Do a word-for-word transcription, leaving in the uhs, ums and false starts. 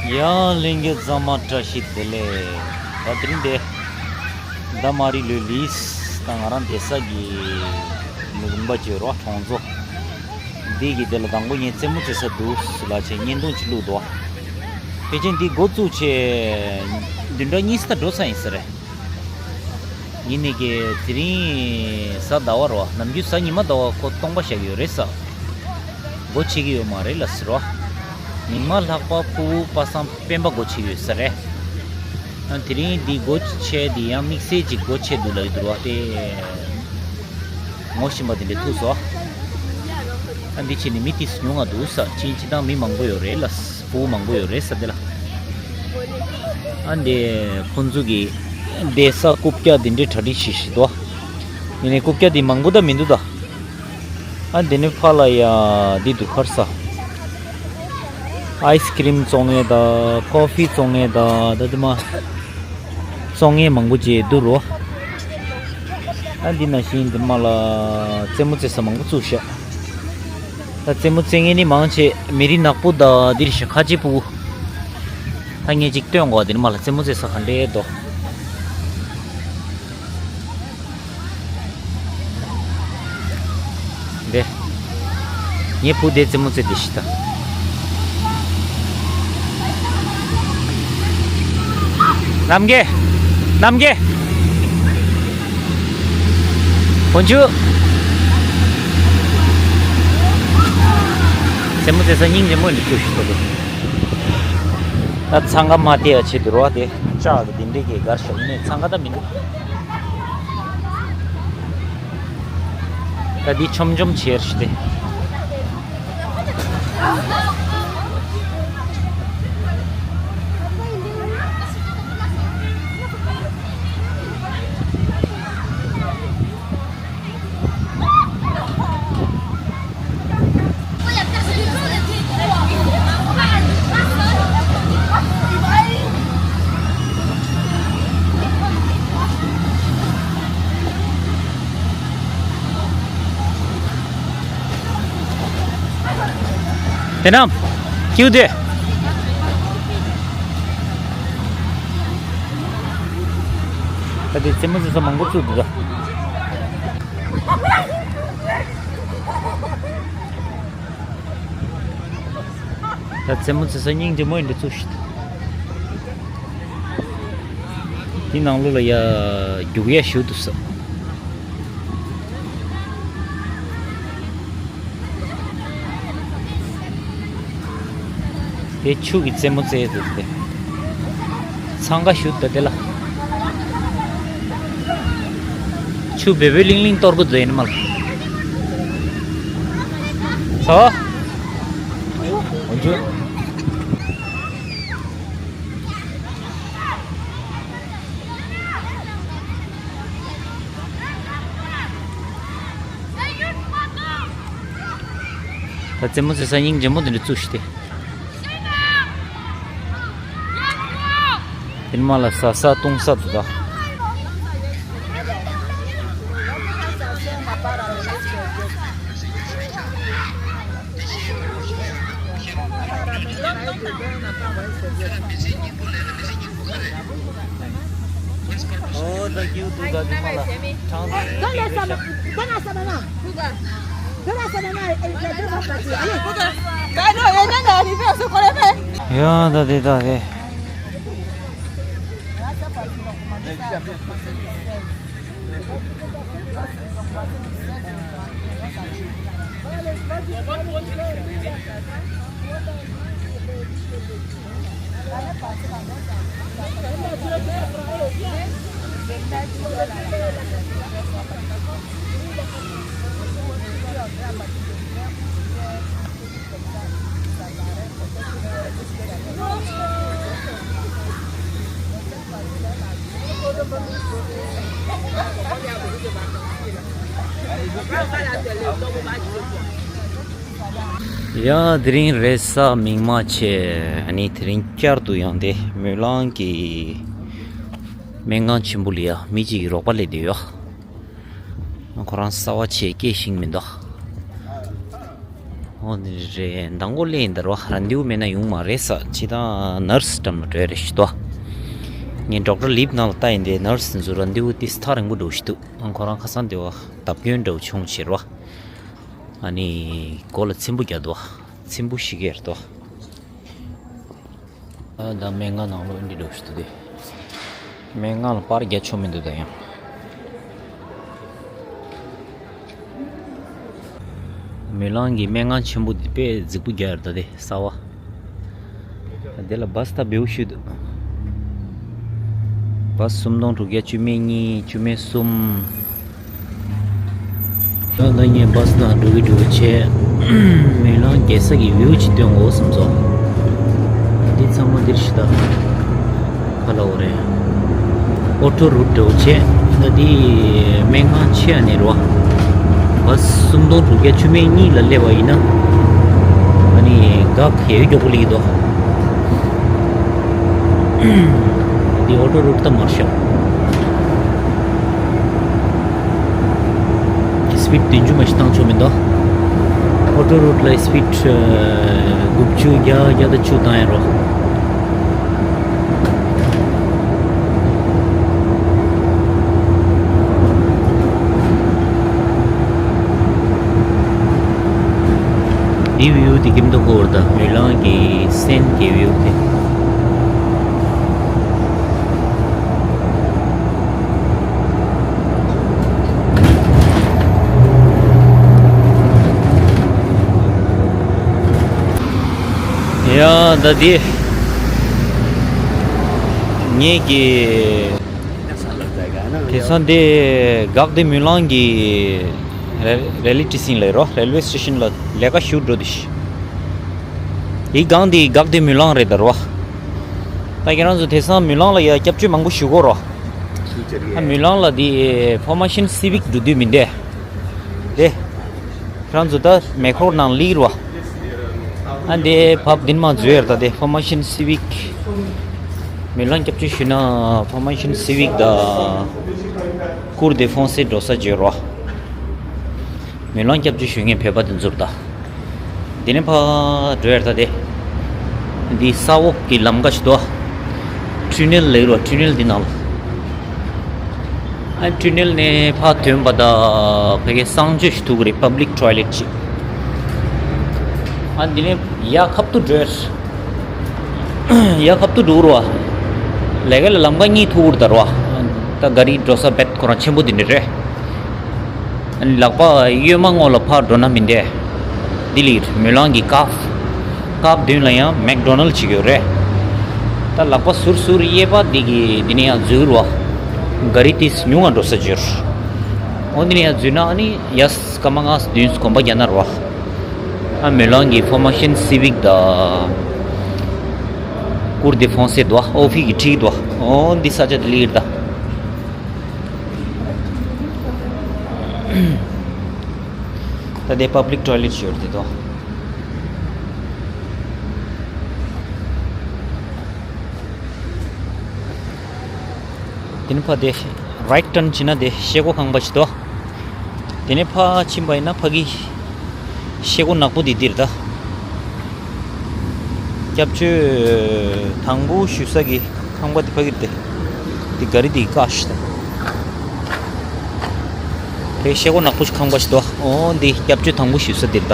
ཡ། ལྷན་རྒྱས་ཚང་མ་བཀྲ་ཤིས་བདེ་ལེགས། ད་དེ་རིང་དེ་ད་མ་རི་ལོས་ལིས་ད་ང་རང་བསྡད་ས་གི་ལུང་པ་བརྗོད་རོགས་གྲོང་ཚོ་འདི་གི་དེ་ལ་དང་པོ་ངས་རྩེད་མོ་རྩེ་ས་འདུག་ལ་བྱས་བརྙན་ཐུང་ཅིག་བླུགས་འདུག་ཕལ་ཆེར་འདི་འགོ་བཙུགས་བྱས་བདུན་ཕྲག་གཉིས་ཙམ་འགྲོ་ཚར་ཡིན་ས་རེད། ཡིན་ནའི་གི་དེ་རིང་གཟའ་ཟླ་བ་རོ། ནམ་རྒྱུན་གཟའ་ཉི་མ་ཟླ་བ་ཁོ་སྟོང་པ་བཞག་གི་ཡོད་རེད་ས། སྒོ་ཕྱེ་གི་ཡོད་མ་རེད་ལ་ཟེར་རོ། མིག་དམར་ལྷག་པ་ཕུ་པ་སངས་སྤེན་པ་སྒོ་ཕྱེ་གི་ཡོད་ས་རེད། ཨ་དེ་རིང་འདི་སྒོ་ཕྱེ་འདི་ཡང་དམིགས་བསལ་གྱི་སྒོ་ཕྱེ་འདུག་ལ་ཡོད་འདུག་རོ་དེ། ངོ་ཤེས་པ་དེ་འདྲས་ཐུག་སོང་། ཨ་འདི་ཕྱིན་ནས་མི་ཏིས་ཉུང་ང་འདུག་ས་ཕྱིན་ཅི་དང་མི་མང་པོ་ཡོད་རེད་ལ་ཕྲུ་གུ་མང་པོ་ཡོད་རེད་ས་དེ་ལ། ཨ་འདི་ཁོང་ཚོ་གི་བསྡད་ས་རྐུབ་བཀྱག་འདི་འདྲས་གྲ་སྒྲིག་བྱས་བཞག་འདུག་ཡིན་ནའི་རྐུབ་བཀྱག་འདི་མང་པོ་ད་མི་འདུག་ད། ཨ་འདི་ནས་ཕར་ལ་ཡ་འདི་འདུག་ཁར་ས། ཨའི་སི་ཀི་རིམ་བཙོང་མཁན་དང་ཀོ་ཕི་བཙོང་མཁན་དང་ད་དེ་མ། བཙོང་མཁན་མང་པོ་ཅིག་འདུག་རོ། ཨ་འདི་ནང་བཞིན་འདི་མ་ལ་རྩེད་མོ་རྩེ་ས་མང་པོ་བཙུགས་ཤག་ད་རྩེད་མོ་རྩེ་མཁན་ནི་མང་ཆེ་མི་རིགས་ནག་པོ་དང་འདིར་ཤ་ཁ་ཆེ་ཕྲུ་གུ། ད་ངས་ཅིག་སྟོན་གོ་འདི་མ་ལ་རྩེད་མོ་རྩེ་ས་ག་འདྲས་འདུག་འདི། ངའི་བུ་དེ་རྩེད་མོ་རྩེ་དེ་ཤི་ད། རྣམ་རྒྱལ། རྣམ་རྒྱལ། བོན་ཆུ། རྩེད་མོ་རྩེ་ས་སྙིང་རྗེ་མོ་འདི་ཚོ་ཤི་ད་དེ། ད་འཚང་ཁ་མ་དེ་ཡ་ཆེ་དུ་རོ་དེ་ལྕགས་ཀྱི་དེ་འདྲས་ཀྱི་སྒར་ཤོག་ནས་འཚང་ཁ་ད་མི་འདུག་ད་འདི་ཆོམ་ཆོམ་ཆེར་ཞིག་སྟེ། དེ་ན། ཀྱུ་དེ། ད་དེ་རྩེད་མོ་རྩེ་ས་མང་པོ་བཙུགས་འདུག་ད། ད་རྩེད་མོ་རྩེ་ས་སྙིང་རྗེ་མོ་ཡིན་འདྲ་བཙུགས་ཤིག་འདི་ནང་ལོགས་ལ་ཡ་རྒྱུག་ཡ་ཞུ་འདུག་ས། དེ་ཆུ་གི་རྩེད་མོ་རྩེ་འདུག་སྟེ། འཚང་ཁ་ཞུ་ད་དེ་ལ། ཆུ་བེ་བེ་ལིང་ལིང་གཏོར་གི་འདུག་ཡིན་མ་ལ། ཚོ། འོན་ཆུ། ད་རྩེད་མོ་རྩེ་ས་སྙིང་རྗེ་མོ་དེ་འདྲ་བཙུགས་ཤིག་སྟེ། དེ་མ་ལ་ཟ་ས་བཏུང་ས་དུ་ད། Oh, the cute to the Dimala. Donne la sabana, donne la sabana. Donne la sabana, elle vient de partir. Allez. Allez. ཡ་ད་དེ་ད་དེ། ཡ་དེ་རིང་རེས་གཟའ་མིག་དམར་བྱས། ཨ་ནི་དེ་རིང་བསྐྱར་དུ་ཡང་དེ་སྨོན་ལམ་གྱི་སྨན་ཁང་ཆེན་པོ་ལ་ཡ་མི་གཅིག་གིས་རོགས་པ་སླེབས་བསྡད་ཡོད། ཁོ་རང་གསར་པ་བྱས་སྐད་ཤེས་མི་འདུག་ཨོ་ནི་རེད། མདང་དགོང་སླེབས་ཡིན་ད་རོ། རན་དེའུ་མེད་ན་ཡོང་མ་རེད་ས། ཅི་ད་ནར་སི་འགྲམ་ལ་འགྲོ་ཡ་རེད་ཤི་ཏོ། ངས་ཌོག་ཊར་ལིབ་ནང་ལ་ལྟ་ཡིན་དེ། ནར་སི་ཚོ་རན་དེའུ་དེ་སི་ཐག་རིང་པོ་འགྲོ་ཤི་འདུག་ཨ་ཁོ་རང་ཁ་སང་དེ་བ་བརྡབ་སྐྱོན་འདྲ་བོ་བྱུང་ཕྱིར་བ། ཨ་ནི་མགོ་ལ་ཚེམ་བུ་བརྒྱབ་འདུག་ཚེམ་བུ་ཞིག་ཡར་འདུག་ཨ་ད་སྨན་ཁང་ནང་ལོགས་འདི་འགྲོ་ཤི་འདུག་དེ། སྨན་ཁང་ལ་པར་རྒྱག་ཆོག་མི་འདུག་ད་ཡང་། མུན་ལང་གི་སྨན་ཁང་ཆེན་པོ་འདི་དཔེ་རྫིག་པོ་རྒྱག་ཡོད་ད་དེ་གསར་བ། དེ་ལ་བཱ་སི་ད་བེའུ་ཤུད། བཱ་སི་སུམ་སྟོང་དྲུག་བརྒྱ་བཅུ་མེད་གཉིས། བཅུ་མེད་གསུམ། ད་ལྟ་ངས་བཱ་སི་ནང་འགྲོ་གི་འགྲོ་གི་བྱས། མུན་ལང་རྒྱལ་ས་གི་བེའུ་ཅིག་སྟོན་དགོས་བསམ་སོང་། འདི་ཚང་མ་འདིར་ཤི་ད། ག་ལ་འོ་རེད། ཨོ་ཊོ་རུཊ་འདྲ་བོ་བྱས། ད་འདི་སྨན་ཁང་ཆེ་ཡ་ནས་རེད་བ། བཱ་སི་སུམ་སྟོང་དྲུག་བརྒྱ་བཅུ་མེད་གཉིས་ལ་སླེབས་པ་ཡིན་ན། ཨ་ནི་གག་ཡོད་མགྱོགས་པོ་ལིག་དོ། འདི་ཨོ་ཊོ་རུཊ་ད་མར་ཤོག་སི་པིཌ་བདུན་ཅུ་མ་ཞིག་བཏང་ཆོག་མི་འདུག་ཨོ་ཊོ་རུཊ་ལ་སི་པིཌ་དགུ་བཅུ་བརྒྱ་བརྒྱ་དང་བཅུ་བཏང་ཡ་རོ། འདི་བིའུ་དེ་ཀིམ་དུ་ཧོར་དང་མུན་ལང་གི་སེན་གྱི་བིའུ་དེ། ཡ་ད་འདི་ངེད་ཀྱི་དེང་སང་འདི་གག་སྡེ་མུན་ལང་གི་རེ་རེ་ལི་ཊི་སི་ཊེ་ཤན་ལ་རོ། རེལ་ཝེ་སི་ཊེ་ཤན་ལ་ལས་ཀ་ཞུ་འགྲོ་དུས་ཤི། འདི་སྒང་འདི་གག་སྡེ་མུན་ལང་རེད་ད་རོ། ད་ཁྱེད་རང་ཚོ་དེང་སང་མུན་ལང་ལ་ཡ་སྐྱབས་བཅོལ་མང་པོ་ཞུ་གོ་རོ། ཨ་མུན་ལང་ལ་འདི་ཨིན་ཕོར་མེ་ཤན་སི་བིག་འགྲོ་དུས་མིན་འདྲ། དེ། ཁྱེད་རང་ཚོ་ད་མེ་འཁོར་ནང་སླེབས་རོ། ཨ་འདི་བབ་འདི་མ་འཛུལ་ཡར་ད་དེ་ཨིན་ཕོར་མེ་ཤན་སི་བིག་མུན་ལང་སྐྱབས་བཅོལ་ཞུ་ན་ཨིན་ཕོར་མེ་ཤན་སི་བིག་དང་ཀུར་དེ་ཧྥོང་སེ་འགྲོ་ས་བརྗོད་རོ། མུན་ལང་སྐྱབས་བཅོལ་ཞུ་མཁན་བོད་པ་དེ་ཚོར་ད། དེ་ནས་ཕར་འགྲོ་ཡར་ད་དེ། འདི་ས་འོག་གི་ལམ་ཁ་ཞིག་འདུག་ཊུ་ནེལ་ལབ་རོ། ཊུ་ནེལ་འདི་ནང་ལ། ཨ་ཊུ་ནེལ་ནས་ཕར་ཐོན་པ་ད་ཕ་གི་གསང་སྤྱོད་ཞིག་ཐུག་གི་རེད། པབ་ལིག་ཊོའི་ལེཊ་ཅིག་ཨ་འདི་ནས་ཡར་ཁ་ཐུག་འགྲོ་ཡར། ཡར་ཁ་ཐུག་འགྲོ་རོ། ལས་ཀ་ལ་ལམ་ཁ་གཉིས་ཐུག་གི་རེད་ད་རོ། ད་ག་རི་འགྲོ་ས་བེད་ཁོ་རང་ཆེན་པོ་འདི་འདྲ་རེད། ལག་པ་གཡོན་མ་ངོ་ལ་ཕར་འགྲོ་ན་མི་འདྲ། འདི་ལ་ཡོད་མུན་ལང་གི་ཀབ། ཀབ་མདུན་ལ་ཡང་མེག་ཌོ་ནལ་ཅིག་ཡོད་རེད། ད་ལག་པ་ཟུར་ཟུར་གཡས་པ་འདི་གི་འདི་ནས་ཡང་འཛུལ་རོ། ག་རི་ཏིས་ཉུང་ང་འགྲོ་ས་འབྱོར། འོ་འདི་ནས་ཡང་འཛུལ་ན་ཨ་ནི་ཡ་སྐར་མ་ལྔ་བདུན་གོམ་པ་རྒྱག་ན་རོ། ཨ་མུན་ལང་གི་ཨིན་ཕོར་མེ་ཤན་སི་བིག་དང་ཀུར་དེ་ཧྥོང་སེ་འདུག་ཨོ་ཕི་གི་ཁྲིད་འདུག་འོ་འདི་ས་ཆ་འདི་ལ་ཡོད་ད། ད་དེ་པབ་ལིག་ཊོའི་ལེཊ་ཡོད་དེ་དོ། དེ་ནས་ཕར་དེ་རའིཊ་ཊརན་བྱས་ན་དེ་ཤེལ་སྒོ་ཁང་པ་ཞིག་འདུག་དེ་ནས་ཕར་ཕྱིན་པ་ཡིན་ན་ཕ་གི་ཤེལ་སྒོ་ནག་པོ་དེ་འདིར་ད། སྐྱབས་བཅོལ་དང་པོ་ཞུ་ས་གི་ཁང་པ་དེ་ཕ་གིར་དེ། དེ་ག་རི་དེ་ཀ་ཤི་ད། དེ་ཤེལ་སྒོ་ནག་པོ་ཞིག་ཁང་པ་ཞིག་འདུག་འོ་འདི་སྐྱབས་བཅོལ་དང་པོ་ཞུ་ས་འདིར་ད།